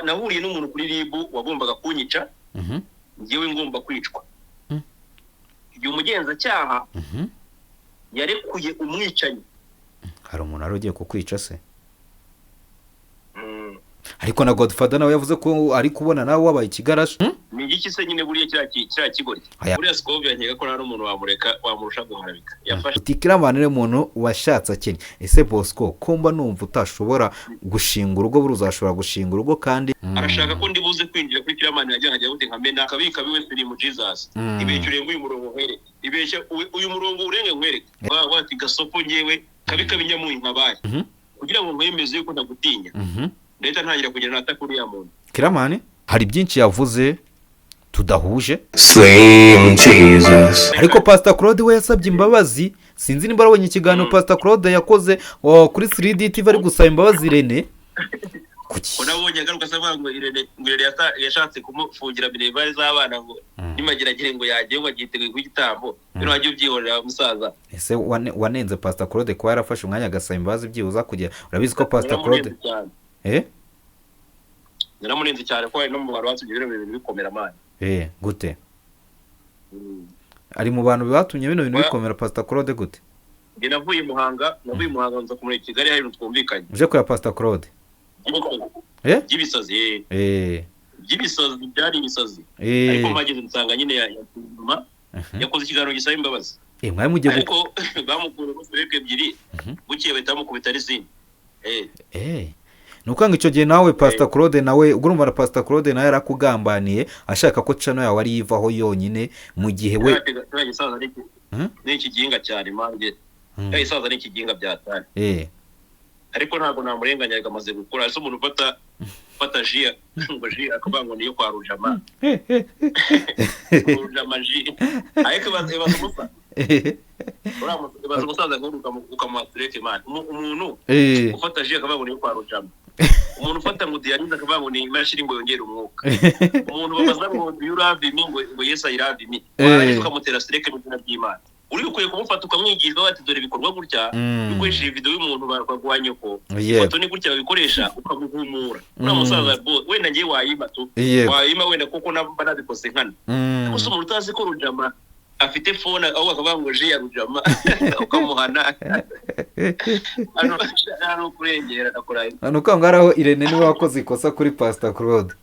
Nahuriye n'umuntu kuri RIB wagombaga kunyica, njyewe ngomba kwicwa. Igihe umugenzacyaha yarekuye umwicanyi. Hari umuntu wari ugiye kukwica se? Ariko na Godfather nawe yavuze ko ari kubona nawe wabaye ikigarasha. Ni igiki se nyine buriya kiriya kigoryi? Aya. Buriya Scovia nkeka ko nta n'umuntu wamureka wamurusha guharabika yafashe. Uti Kiramani ni umuntu washatse akennye. Ese Bosco, ko mba numva utashobora gushinga urugo, buri uzashobora gushinga urugo kandi? Arashaka ko ndibuze kwinjira kuri Kiramani najya nkajya gute nkamena akabika biwe sirimu Jesus. Ibeshya urenge uyu murongo nkwereke, ibeshya uyu murongo urenge nkwereke. Wati gasopo ngewe kabi kabinyamuye nkabaye kugira ngo nkwemeze yuko ntagutinya, ndahita ntangira kugenda nataka uriya muntu. Kiramani hari byinshi yavuze tudahuje. Slim Jesus. Ariko Pastor Claude we yasabye imbabazi. Sinzi nimba warabonye ikiganiro Pastor Claude yakoze kuri 3D TV ari gusaba imbabazi Irene. Kuki? Ko nabonye agaruka se avuga ngo Irene yashatse kumufungira minerval z'abana, ngo nimageragere ngo yagiye ngo agiteguye ku gitambo bino, wajya ubyihorera musaza. Ese wanenze Pastor Claude kuba yarafashe umwanya agasaba imbabazi byibuze kugira, urabizi ko Pastor Claude Naramunenze cyane. Eh? Naramunenze cyane ko hari no mu bantu batumye bino bintu bikomera man. Eh, gute? Ari mu bantu batumye bino bintu bikomera Pastor Claude gute? Njye navuye i Muhanga nza kumureba i Kigali, hari ibintu twumvikanye. Uje kureba Pastor Claude? Eh? By'ibisazi, eh. By'ibisazi, byari ibisazi. Ariko mpageze nsanga nyine nyuma yakoze ikiganiro gisaba imbabazi. Eh, mwari mugiye Ariko bamukuramo strike ebyiri, bukeye bahita bamukubita n'izindi, eh. Eh. Ni ukanga icyo gihe nawe Pastor Claude nawe ubwo urumva na Pastor Claude nawe yarakugambaniye ashaka ko channel yawe ari ivaho yonyine mu gihe we Kiriya gisaza ni ikiginga cyane manjye. Kiriya gisaza ni ikiginga byatari. Ariko ntabwo namurenganya, amaze gukura. Ese umuntu ufata jus ngo jus akavuga ngo niyo kwa Rujama, Rujama jus, ariko ibaze umusa ibaze umusaza nk'uyu ukamuha strike man. Umuntu ufata jus akavuga ngo niyo kwa Rujama, umuntu ufata ngo dialyse akavuga ngo ni imashini ngo yongere umwuka, umuntu babaza ngo "Do you love me?" ngo "Yes, I love me", warangiza ukamutera strike mu izina ry'Imana. Uri ukwiye kumufata ukamwigisha bati dore bikorwa gutya, ukoresheje video y'umuntu baguha nyoko, ifoto ni gutya babikoresha, ukamuhumura uriya musaza. Wenda ngiye wayima tu, wayima wenda kuko naba nabikoze nkana. Gusa umuntu utazi ko Rujama afite phone aho bakavuga ngo jus ya Rujama, ukamuhana hano kurengera akora. Ni ukuvuga ngo hariho Irene niwe wakoze ikosa kuri Pastor Claude.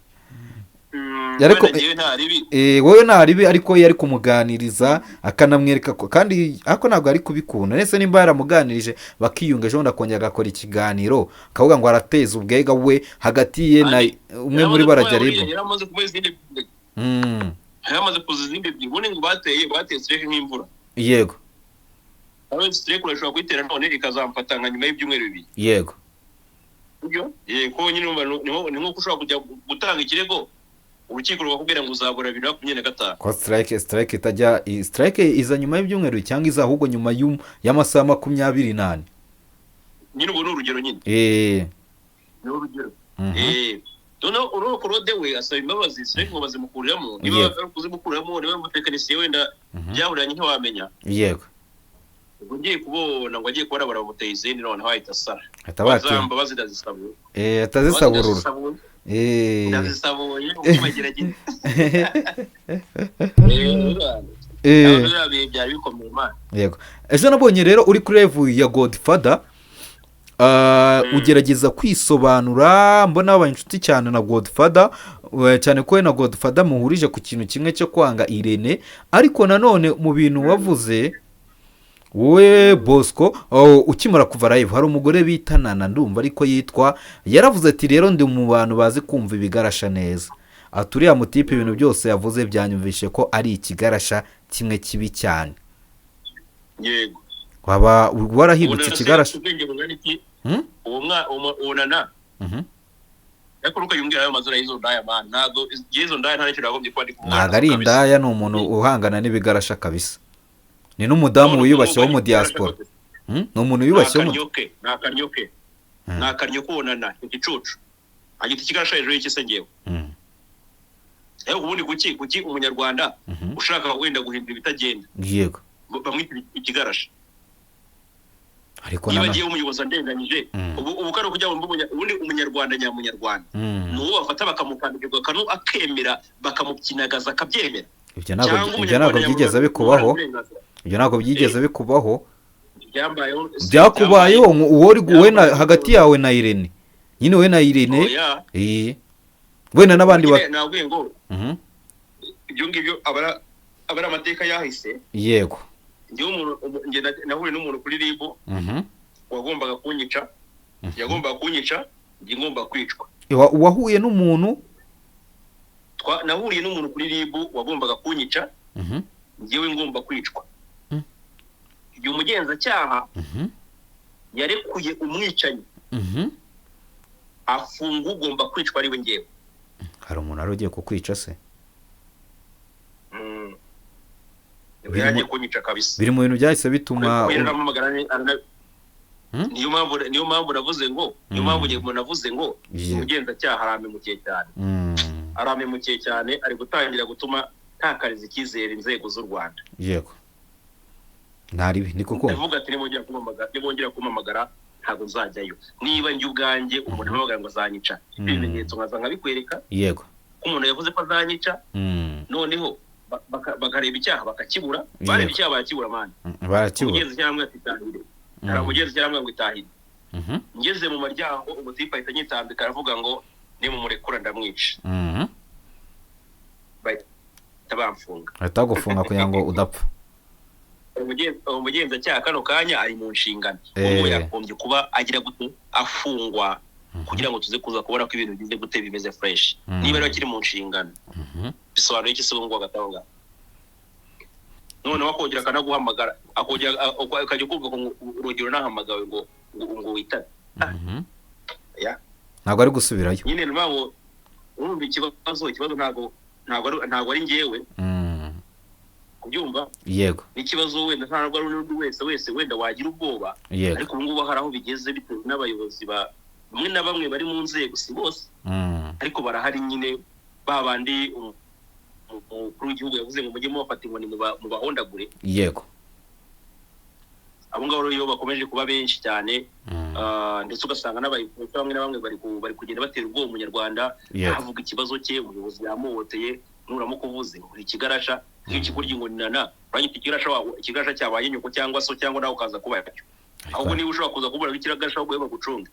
Wenda ngewe nta ribi. Eh, wowe nta ribi, ariko yari kumuganiriza akanamwereka ko kandi, ariko ntabwo ari kubikunda. Ndetse nimba yaramuganirije bakiyunga, ejo bundi akongera agakora ikiganiro akavuga ngo arateza ubwega we hagati ye na umwe muri bo arajya RIB. Yaramaze kuba izindi ebyiri. Yaramaze kuza izindi ebyiri. Ubundi ngo bateye strike nk'imvura. Nawe strike urashobora kuyitera none ikazamfata nka nyuma y'ibyumweru 2. Sibyo? Eh, ko nyine urumva ni nko ushobora kujya gutanga ikirego, urukiko rukakubwira ngo uzabura 2025. Ko strike itajya strike iza nyuma y'ibyumweru cyangwa iza ahubwo nyuma y'amasaha 24. Nyine ubu ni urugero nyine. Ni urugero. Eh, noneho uriya Claude we asaba imbabazi, strike ngo bazimukuriramo niba ari ukuzimukuriramo, niba umutekinisiye wenda byahuriranye ntiwamenya. Ubwo ngiye kubona ngo agiye kubona baramuteye izindi, noneho ahita asara. Ahita bati za mbabazi ndazisabuye. Eh, atazisaburura. Ndazisabuye. Ndazisabuye uko bagerageza. Biriya bihe byari bikomeye Imana. Yego, ejo nabonye rero uri kuri live ya Godfather, ugerageza kwisobanura, mbona wabaye inshuti cyane na Godfather, cyane ko we na Godfather muhurije ku kintu kimwe cyo kwanga Irene. Ariko nanone mu bintu wavuze wowe Bosco, oh, ukimara kuva live hari umugore bita Nana, ndumva ariko yitwa, yaravuze ati rero ndi mu bantu bazi kumva ibigarasha neza, ati uriya mutipe ibintu byose yavuze byanyumvishe ko ari ikigarasha kimwe kibi cyane. Waba warahindutse Ubona se ikigarasha? Ubwenge bungana iki? Hmm? Uwo Nana, ariko ntukajya ayo mazina y'izo ndaya man. Ntabwo y'izo ndaya nta n'icyo nagombye kuba ndi kumwana. Ntabwo ari indaya, ni umuntu uhangana n'ibigarasha kabisa, ni n'umudamu wiyubashye wo mu diaspora. Ni umuntu wiyubashye wo mu Ni akaryo ke, ni akaryo k'ubonana igicucu agita ikigarasha hejuru y'iki se ngewe? Ariko ubundi kuki umunyarwanda ushaka wenda guhindura ibitagenda bamwita ikigarasha? Ariko Niba nanone agiye umuyobozi andenganyije, ubu kari kugira ngo mbe ubundi umunyarwanda nyamunyarwanda ni uwo bafata bakamukandagirwa kanu akemera, bakamukinagaza akabyemera. Ibyo ntabwo Cyangwa ibyo ntabwo umunyarwanda byigeze nyamunyarwanda bikubaho. uburenganzira. Ibyo ntabwo byigeze bikubaho. Byambayeho. Byakubayeho ngo uwo uri wowe na Byambayeho. hagati yawe na Irene nyine, wowe na Irene. Oya. Wenda n'abandi ba Nyine nabwiye ngo ibyo ngibyo aba ari amateka yahise. Njyewe umuntu njye nahuye n'umuntu kuri RIB wagombaga kunyica, yagombaga kunyica, njye ngomba kwicwa. Wahuye n'umuntu? Nahuriye n'umuntu kuri RIB wagombaga kunyica, njyewe ngomba kwicwa. Igihe umugenzacyaha yarekuye umwicanyi, afunga ugomba kwicwa ari we ngewe. Hari umuntu wari ugiye kukwica se? Mm. Biri Yagiye kunyica kabisa. Biri mu bintu byahise bituma Kubera arampamagara Hmm? Niyo mpamvu navuze ngo, niyo mpamvu njye navuze ngo umugenzacyaha arampemukiye cyane. Arampemukiye cyane, ari gutangira gutuma ntakariza icyizere inzego z'u Rwanda. Yego, ntaribi ni kuko Ndavuga ati nibongera kumpamagara ntabwo nzajyayo. Niba njye ubwanjye umuntu ampamagara ngo azanyica, ibimenyetso nkaza nkabikwereka ko umuntu yavuze ko azanyica, noneho bakareba icyaha bakakibura, bareba icyaha barakibura, man. Barakibura. Umugenzacyaha aramubwira ati itahire. Hari umugenzacyaha aramubwira ngo itahire. Ngeze mu muryango, umutipe ahita anyitambika, aravuga ngo nimumurekura ndamwica. Bahita bamfunga. Bahita bagufunga kugira ngo udapfa. Umugenzacyaha kano kanya ari mu nshingano. Ubwo yagombye kuba agira gute, afungwa, kugira ngo tuze kuza kubona ko ibintu bigize gute, bimeze fresh. Niba rero akiri mu nshingano, bisobanuye iki se ubu ngubu hagati aho ngaho? Noneho akongera akanaguhamagara, akongera akajya kumva ngo urugero nahamagawe ngo witabe. Ya. Ntabwo ari gusubirayo. Nyine ni ngo urumva ikibazo ntabwo ari njyewe kubyumva. N'ikibazo wenda ntabwo ari undi wese wenda wagira ubwoba. Ariko ubu ngubu hari aho bigeze bitewe n'abayobozi ba bamwe na bamwe bari mu nzego, si bose, ariko barahari nyine, ba bandi umukuru w'igihugu yavuze ngo mujye mubafata inkoni mubahondagure. Abo ngabo rero iyo bakomeje kuba benshi cyane, ndetse ugasanga n'abayobozi bamwe na bamwe bari kugenda batera ubwoba umunyarwanda, avuga ikibazo cye, umuyobozi yamuhoteye, nuramuka uvuze uri ikigarasha. Nk'iyo ikigoryi ngo nana uranyita ikigarasha, ikigarasha cyabaye nyoko cyangwa so, cyangwa nawe ukaza kuba cyo. Ahubwo niba ushobora kuza kubura ikigarasha, ahubwo bagucunge.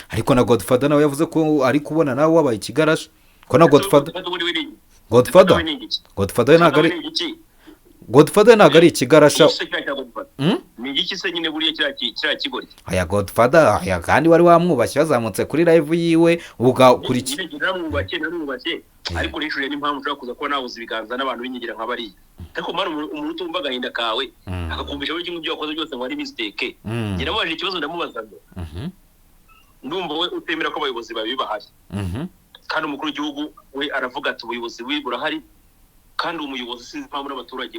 Ariko na Godfather nawe yavuze ko ari kubona nawe wabaye ikigarasha, ko na Godfather Ubundi we ni iki? Godfather We ni iki? Godfather ntabwo ari We ni iki? Godfather ntabwo ari ikigarasha. Ni iki se kiriya cya Godfather? Hmm? Ni igiki se nyine buriya kiriya kigoryi? Aya Godfather aya, kandi wari wamwubashye, wazamutse kuri live yiwe ugakurikira. Nyine naramwubashye, ariko nishyuriye n'impamvu ushobora kuza kuba nabuze ibiganza n'abantu b'inyigira nka bariya. Ariko mara umuntu utumva agahinda kawe, akakumvisha buri kimwe, ibyo wakoze byose ngo ari mistake. Njye namubajije ikibazo, ndamubaza ngo ndumva we utemera ko abayobozi babi bahari, kandi umukuru w'igihugu we aravuga ati ubuyobozi bubi burahari, kandi umuyobozi sinzi impamvu n'abaturage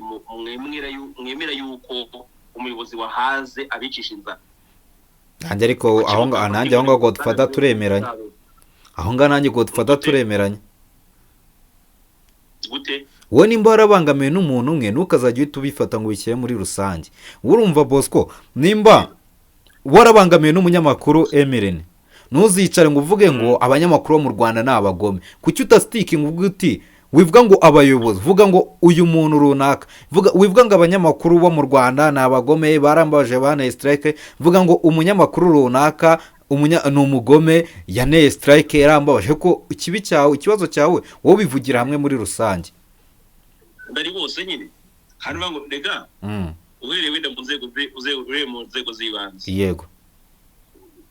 mwemera yuko umuyobozi wahaze abicisha inzara. Nanjye ariko aho ngaho, nanjye aho ngaho Godfather turemeranya, aho ngaho nanjye Godfather turemeranya. Gute? Wowe nimba warabangamiwe n'umuntu umwe, ntukazajya uhita ubifata ngo ubishyire muri rusange. Urumva Bosco, nimba warabangamiwe n'umunyamakuru Emirene, ntuzicare ngo uvuge ngo abanyamakuru bo mu Rwanda ni abagome. Kuki utastickinga uvuga uti, wivuga ngo abayobozi, vuga ngo uyu muntu runaka, vuga, wivuga ngo abanyamakuru bo mu Rwanda ni abagome, barambaje, banteye strike. Vuga ngo umunyamakuru runaka ni umugome, yanteye strike, yarambabaje. Ko ikibi cyawe, ikibazo cyawe, wowe ubivugira hamwe muri rusange. Bari bose nyine hanyuma ngo rega uhereye wenda mu nzego uhereye mu nzego z'ibanze,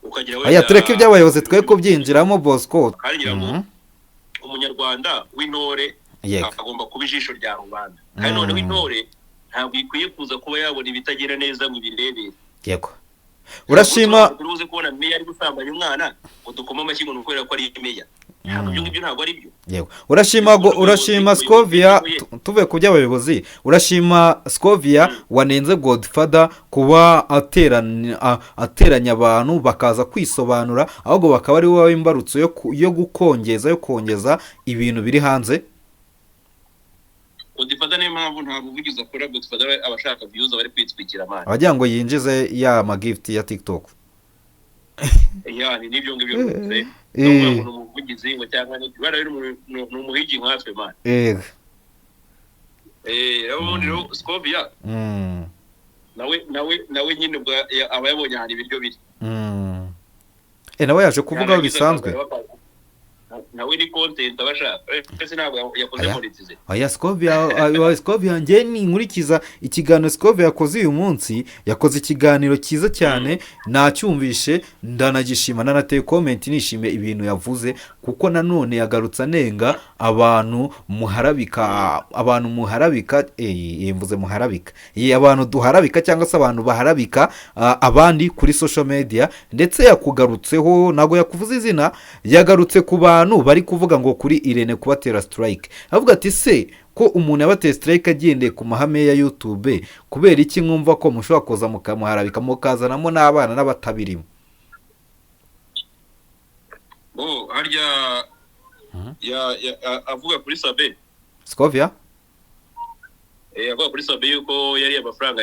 ukagira Aya, tureke iby'abayobozi, twe kubyinjiramo, Bosco. Kandi ngira ngo umunyarwanda w'intore agomba kuba ijisho rya rubanda, kandi noneho intore ntabwo ikwiye kuza kuba yabona ibitagenda neza ngo ibirebere. Yego, urashima. Turi buze kubona meya ari gusambanya umwana ngo dukome amashyi ngo ni ukubera ko ari meya? Ntabwo ibyo ngibyo ntabwo ari byo. Yego, urashima urashima Scovia. Tuvuye ku by'abayobozi, urashima Scovia wanenze Godfather kuba ateranya abantu bakaza kwisobanura, ahubwo bakaba ari wowe imbarutso yo gukongeza, yo kongeza ibintu biri hanze. Godfather niyo mpamvu nta buvugizi akora. Godfather aba ashaka views, aba ari kwitwikira amana. Abagira ngo yinjize ya magift ya TikTok. Ya, ni n'ibyo ngibyo rwose. Ni umuvugizi ngo cyangwa ni bara ni umuhigi nkatwe, man. Rero ubundi rero Scovia nawe nyine ubwo aba yabonye ahantu ibiryo biri. Nawe yaje kuvuga bisanzwe. Nawe ni content aba ashaka, ese ntabwo yakoze monetize. Oya, Scovia njye ninkurikiza ikiganiro Scovia yakoze uyu munsi, yakoze ikiganiro cyiza cyane, nacyumvishe ndanagishima, nanateye comment nishimiye ibintu yavuze, kuko nanone yagarutse anenga abantu muharabika, mvuze muharabika, abantu duharabika cyangwa se abantu baharabika abandi kuri social media. Ndetse yakugarutseho, ntabwo yakuvuze izina, yagarutse ku bantu bari kuvuga ngo kuri Irene kubatera strike, avuga ati se ko umuntu yabateye strike agendeye ku mahame ya YouTube, kubera iki mwumva ko mushobora kuza mukamuharabika mukazanamo n'abana n'abatabirimo? Bo harya avuga kuri Sabe. Scovia? Avuga kuri Sabe yuko yari amafaranga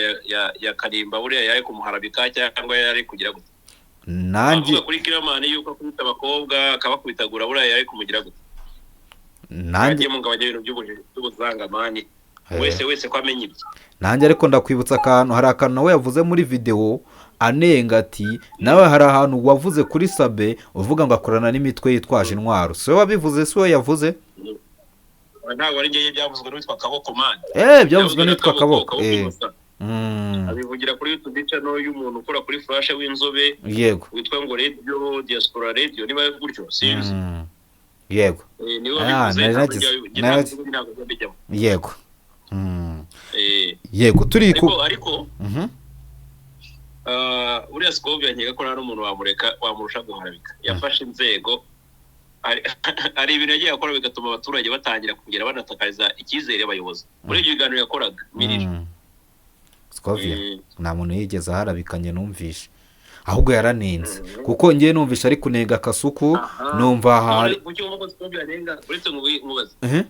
ya Karimba, buriya yari kumuharabika cyangwa yari kugira gute? Nanjye avuga kuri Kiramani yuko akubita abakobwa akabakubitagura, buriya yari kumugira gute? Nanjye mugabanya ibintu by'ubuzangamani wese ko amenya ibyo. Nanjye ariko ndakwibutsa akantu, hari akantu nawe yavuze muri video anenga ati nawe hari ahantu wavuze kuri Sabe uvuga ngo akorana n'imitwe yitwaje intwaro, si we wabivuze, si we yavuze? Ntabwo ari njye, byavuzwe n'uwitwa Kaboko, man. Byavuzwe n'uwitwa Kaboko. Abivugira kuri YouTube channel y'umuntu ukora kuri flash w'inzobe. Yego. Witwa ngo Radio Diaspora Radio, niba gutyo sinzi. Yego. Niwe wabivuze. Yego. Yego, turi ku ariko uriya Scovia nkeka ko nta n'umuntu wamureka wamurusha guharabika. Yafashe inzego, hari ibintu yagiye akora bigatuma abaturage batangira kugera banatakariza icyizere abayobozi muri ibyo biganiro yakoraga miriro. Scovia nta muntu yigeze aharabikanye numvishe, ahubwo yaranenze, kuko ngiye numvishe ari kunenga Kasuku, numva hari kucyumva ko Scovia anenga, uretse nkubaze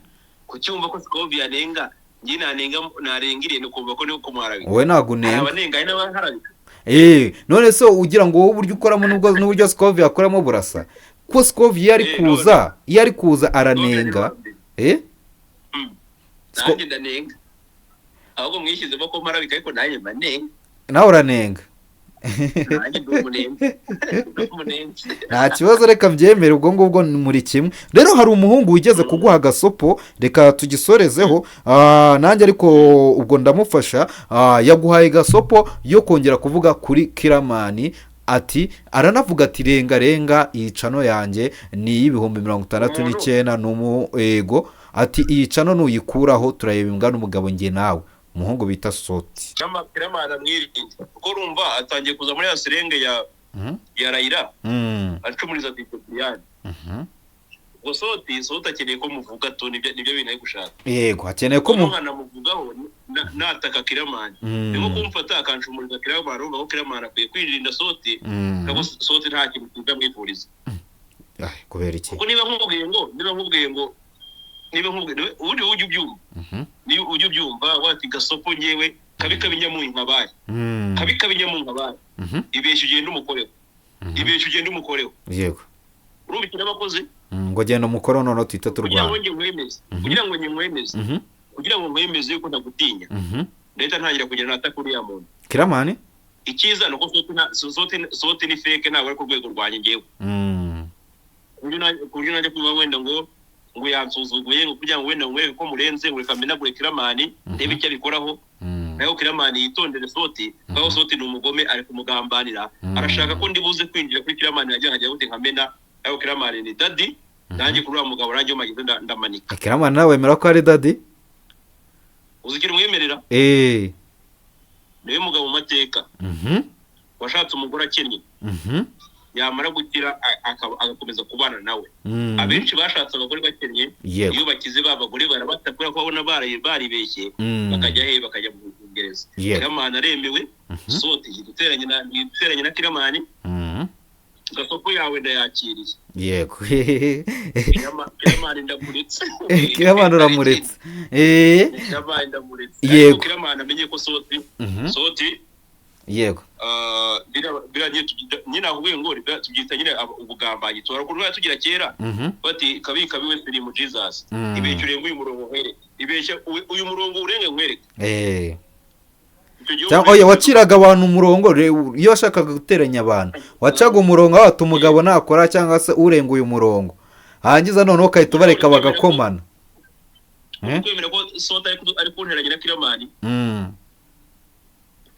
kucyumva ko Scovia anenga, ngiye narenga irene ukumva ko niyo kumuharabika. Wowe ntabwo unenga. Abanenga ari n'abaharabika. None se ugira ngo wowe uburyo ukoramo n'uburyo Scovia akoramo burasa? Ko Scovia iyo ari kuza aranenga. Nanjye ndanenga, ahubwo mwishyizemo ko mparabika, ariko nanjye mbanenga. Nawe uranenga. Nta kibazo, reka mbyemere ubwo ngubwo muri kimwe. Rero hari umuhungu wigeze kuguha agasopo, reka tugisorezeho nanjye ariko ubwo ndamufasha. Yaguhaye gasopo yo kongera kuvuga kuri Kiramani, ati aranavuga ati renga renga iyi cano yanjye ni iy'ibihumbi 69 n'umuego, ati iyi cano nuyikuraho turareba imbwa n'umugabo njye nawe. Umuhungu bita Soti. Kiramana mwirinde, kuko urumva atangiye kuza muri ya serenge ya Raila acumuriza Dipiyani. Ubwo Soti akeneye ko muvuga tu, nibyo bintu ari gushaka. Yego, akeneye ko muvugaho nataka Kiramani. Nimo kumfata akancumuriza Kiramani, urumva ko Kiramani akwiye kwirinda Soti, kuko Soti nta kintu cyiza amwifuriza. Kubera iki? Kuko niba nkubwiye ngo ubundi ujya ubyumva, niba ujya ubyumva wati gasopo ngewe kabi kabinyamunkabaye, kabi kabinyamunkabaye, ibeshya ugenda umukoreho, ibeshya ugenda umukoreho. Yego. Urumva ikintu abakoze ngo genda umukoro none twita turwana. Kugira ngo nkwemeze, kugira ngo nkwemeze yuko ndagutinya, ndahita ntangira kugenda nataka uriya muntu Kiramani. Icyiza ni uko Soti ni fake, ntabwo ari ku rwego rwanjye ngewe. Ku buryo najya kuba wenda ngo yansuzuguye, ngo kugira ngo wenda ngwereke ko murenze, ngo reka menagure Kiramani ndebe icyo abikoraho. Naho Kiramani yitondere Soti, kuko Soti ni umugome, ari kumugambanira, arashaka ko ndibuze kwinjira kuri Kiramani ajya nkajya gute nkamena. Naho Kiramani ni daddy, nanjye kuri uriya mugabo nanjye mageze ndamanika. Kiramani nawe wemera ko ari daddy? Uzikira umwemerera? Niwe mugabo mu mateka washatse umugore akennye, yamara gukira agakomeza kubana nawe. Abenshi bashatse abagore bakennye, iyo bakize ba bagore barabata kubera ko babona baribeshye, bakajya he, bakajya mu Bwongereza. Kiramani aremewe, Soti yiteranye na Kiramani. Gasopo yawe ndayakiriye. Yego. Kiramani ndamuretse. Kiramani uramuretse. Kiramani ndamuretse. Yego. Ariko Kiramani amenye ko soti soti biriya nyine nakubwiye ngo biriya tubyita nyine ubugambanyi turakunda tugira kera, bati kabi kabi wese ni mu Jesus. Ibeshya urenge uyu murongo nkwereke, ibeshya uyu murongo urenge nkwereke. Icyo gihe Cyangwa oya, waciraga abantu umurongo, iyo washakaga guteranya abantu wacaga umurongo aho ati umugabo nakora cyangwa se urenga uyu murongo, hangiza noneho ugahita ubareka bagakomana. Kwemera ko sota ari kunteranya na Kiramani.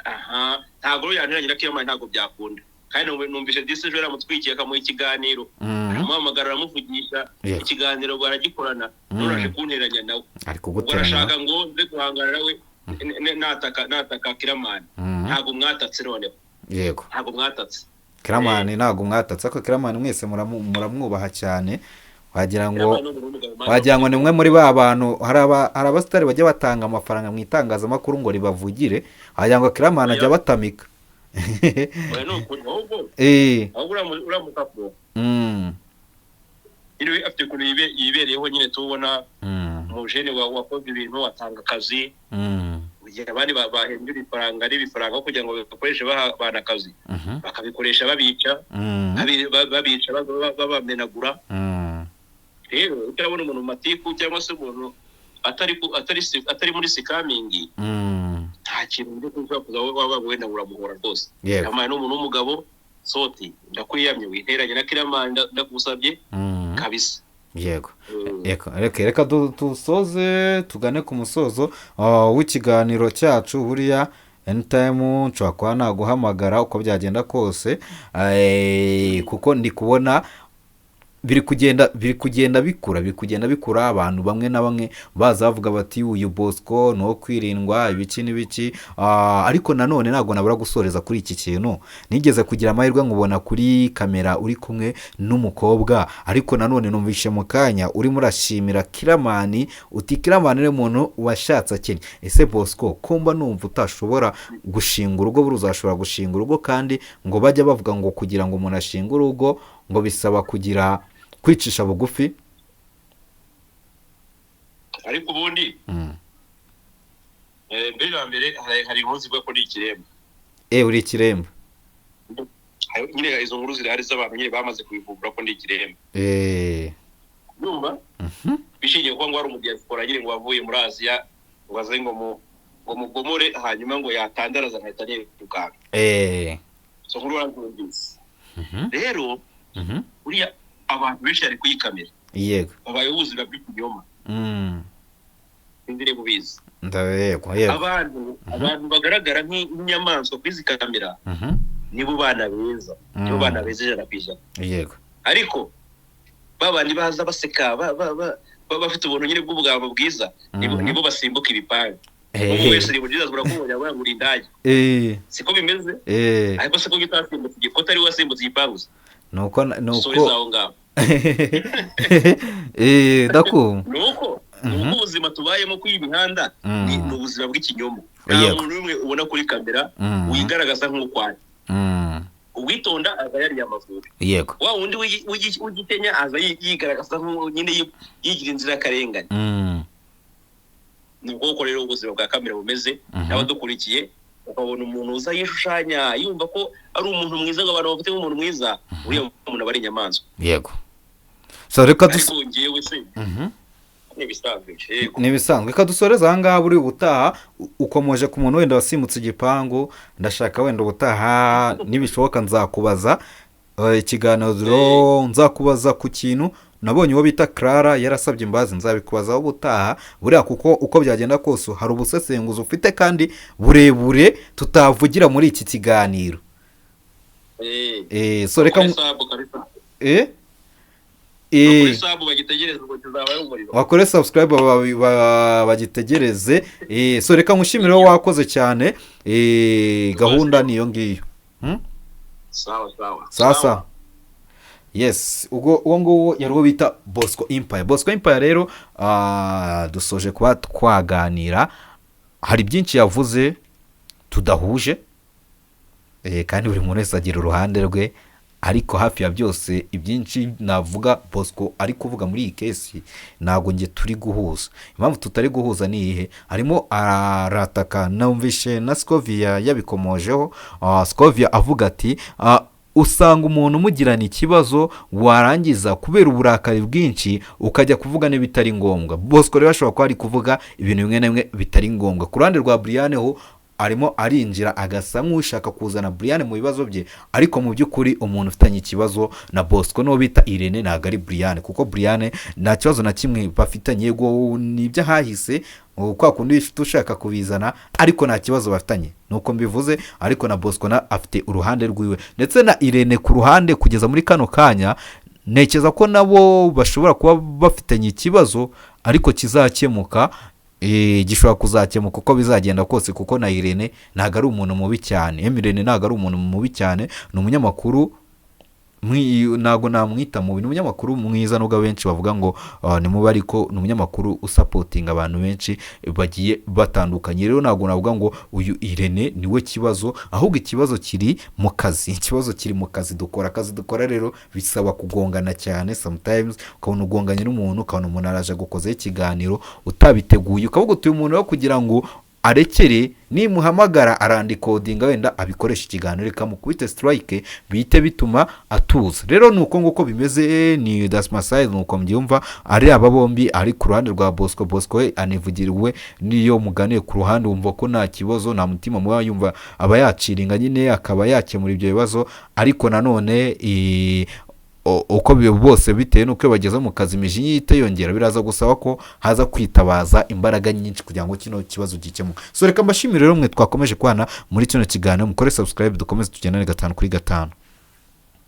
Aha ntabwo rero yanteranya na Kiramani, ntabwo byakunda. Kandi numvise disi ejo yaramutwikiye akamuha ikiganiro, aramuhamagara aramuvugisha, ikiganiro baragikorana. None aje kunteranya nawe. Ari Ubwo kuguteranya. arashaka ngo nze guhangana nawe, nataka Kiramani. Ntabwo mwatatse noneho. Ntabwo mwatatse. Kiramani ntabwo mwatatse, ariko Kiramani mwese muramwubaha cyane, wagira ngo Kiramani ni umuntu w'umugabo, man. Wagira ngo ni umwe muri ba bantu, hari abasitari bajya batanga amafaranga mu itangazamakuru ngo ribavugire, wagira ngo Kiramani ajya batamika. Oya, ni ukuri ahubwo. Ahubwo uriya mukapo nyine we afite ukuntu yibereyeho nyine, tubona umujene wakoze ibintu atanga akazi, mu gihe abandi bahembwa ibifaranga ari ibifaranga aho kugira ngo bakoreshe baha abantu akazi, bakabikoresha babica, babica, babamenagura. Rero utarabona umuntu mu matiku cyangwa se umuntu atari muri scamming, nta kintu ndi kuvuga kuza waba wenda uramuhora rwose. Kiramani ni umuntu w'umugabo. Soti, ndakwiyamye, winteranye na Kiramani, ndagusabye kabisa. Yego, reka dusoze tugane ku musozo w'ikiganiro cyacu. Buriya anytime nshobora kuba naguhamagara uko byagenda kose, kuko ndi kubona biri kugenda bikura, abantu bamwe na bamwe baza bavuga bati uyu Bosco ni uwo kwirindwa ibiki n'ibiki. Ariko nanone ntabwo nabura gusoreza kuri iki kintu. Nigeze kugira amahirwe nkubona kuri kamera uri kumwe n'umukobwa, ariko nanone numvishe mu kanya urimo urashimira Kiramani, uti Kiramani ni umuntu washatse akennye. Ese Bosco, ko mba numva utashobora gushinga urugo, buri uzashobora gushinga urugo? Kandi ngo bajya bavuga ngo kugira ngo umuntu ashinge urugo ngo bisaba kugira kwicisha bugufi. Ariko ubundi mbere na mbere hari inkuru zivuga ko ndi ikiremba. Uri ikiremba? Nyine izo nkuru zirahari z'abantu nyine bamaze kubivumbura ko ndi ikiremba. Urumva, bishingiye kuba ngo hari umudiyasipora nyine ngo wavuye muri Aziya ngo aze ngo mugomore, hanyuma ngo yatandaraza nkahita nirukanka. Izo nkuru warazumvise. Rero buriya abantu benshi bari kuyikamera, babayeho ubuzima bw'ikinyoma. Sinzi niba ubizi. Yego. Abantu bagaragara nk'inyamaswa kuri izi kamera nibo bana beza, nibo bana beza 100%. Ariko babandi baza baseka, bafite ubuntu nyine bw'ubugambo bwiza, nibo nibo basimbuka ibipangu. Umuntu wese uri buriza urakubonye uri indaya. Siko bimeze? Ariko siko bitasimbutse igikuta, ari we wasimbutse igipangu se? Nuko Subiza aho ngaho. Ndakumva. Nuko ubuzima tubayemo kuri iyi mihanda ni ubuzima bw'ikinyoma. Nta muntu n'umwe ubona kuri kamera wigaragaza nk'uko ari. Uwitonda aza yariye Amavubi. Wa wundi w'igikenya aza yigaragaza nyine yigira inzirakarengane. Ni uko rero ubuzima bwa kamera bumeze. N'abadukurikiye, ukabona umuntu uza yishushanya yumva ko ari umuntu mwiza, ngo abantu bafite nk'umuntu mwiza, uriya muntu aba ari inyamaswa. Yego, so reka dus Ariko njyewe se ni ibisanzwe, yego. Ni ibisanzwe. Reka dusoreze aha ngaha. Buri ubutaha ukomoje ku muntu wenda wasimbutse igipangu, ndashaka wenda ubutaha nibishoboka nzakubaza ikiganiro, nzakubaza ku kintu nabonye uwo bita Clara yarasabye imbabazi, nzabikubazaho ubutaha buriya, kuko uko byagenda kose hari ubusesenguzi ufite kandi burebure tutavugira muri iki kiganiro. So reka Kuri sub kabisa. Kuri sub bagitegereza ngo kizabaye umuriro. Wakore subscribe, bagitegereze. So reka nkushimire wowe wakoze cyane. Gahunda ni iyo ngiyo. Sawa sawa. Sasa yes, ubwo uwo nguwo yari uwo bita Bosco Empire. Bosco Empire rero, dusoje kuba twaganira, hari byinshi yavuze tudahuje, kandi buri muntu wese agira uruhande rwe. Ariko hafi ya byose, ibyinshi navuga Bosco ari kuvuga muri iyi case, ntabwo njye turi guhuza. Impamvu tutari guhuza ni iyihe? Arimo arataka, numvishe na Scovia yabikomojeho. Scovia avuga ati usanga umuntu umugirana ikibazo, warangiza kubera uburakari bwinshi ukajya kuvuga n'ibitari ngombwa. Bosco rero ashobora kuba ari kuvuga ibintu bimwe na bimwe bitari ngombwa. Ku ruhande rwa Brian ho arimo arinjira agasa nk'ushaka kuzana Brian mu bibazo bye, ariko mu by'ukuri umuntu ufitanye ikibazo na Bosco n'uwo bita Irene ntabwo ari Brian, kuko Brian nta kibazo na kimwe bafitanye. Yego, ni iby'ahahise kwa kundi ufite ushaka kubizana, ariko nta kibazo bafitanye, nuko mbivuze. Ariko na Bosco na afite uruhande rwiwe, ndetse na Irene ku ruhande. Kugeza muri kano kanya ntekereza ko nabo bashobora kuba bafitanye ikibazo, ariko kizakemuka, gishobora kuzakemuka uko bizagenda kose, kuko na Irene ntabwo ari umuntu mubi cyane. Irene ntabwo ari umuntu mubi cyane, ni umunyamakuru, ntabwo namwita mubi, ni umunyamakuru mwiza, nubwo abenshi bavuga ngo ni mubi, ariko ni umunyamakuru usupportinga abantu benshi bagiye batandukanye. Rero ntabwo navuga ngo uyu Irene niwe kibazo, ahubwo ikibazo kiri mu kazi. Ikibazo kiri mu kazi dukora. Akazi dukora rero bisaba kugongana cyane. Sometimes ukabona ugonganye n'umuntu, ukabona umuntu araje agukozeho ikiganiro utabiteguye, ukavuga uti uyu muntu we kugira ngo arekere nimuhamagara aranrecordinga, wenda abikoresha ikiganiro, reka mukubite strike bihite bituma atuza. Rero ni uko nguko bimeze, ni dasmasayi, ni uko mbyumva. Ari aba bombi, ari ku ruhande rwa Bosco, Bosco we anivugiriwe, niyo muganiye ku ruhande wumva ko nta kibazo, nta mutima muba yumva, aba yaciringa nyine akaba yakemura ibyo bibazo. Ariko nanone uko bose bitewe n'uko iyo bageze mu kazi imijinya ihita yongera, biraza gusaba ko haza kwitabaza imbaraga nyinshi kugira ngo kino kibazo gikemuke. So reka mbashimire rero mwe twakomeje kubana muri kino kiganiro. Mukore subscribe, dukomeze tugendane gatanu kuri gatanu.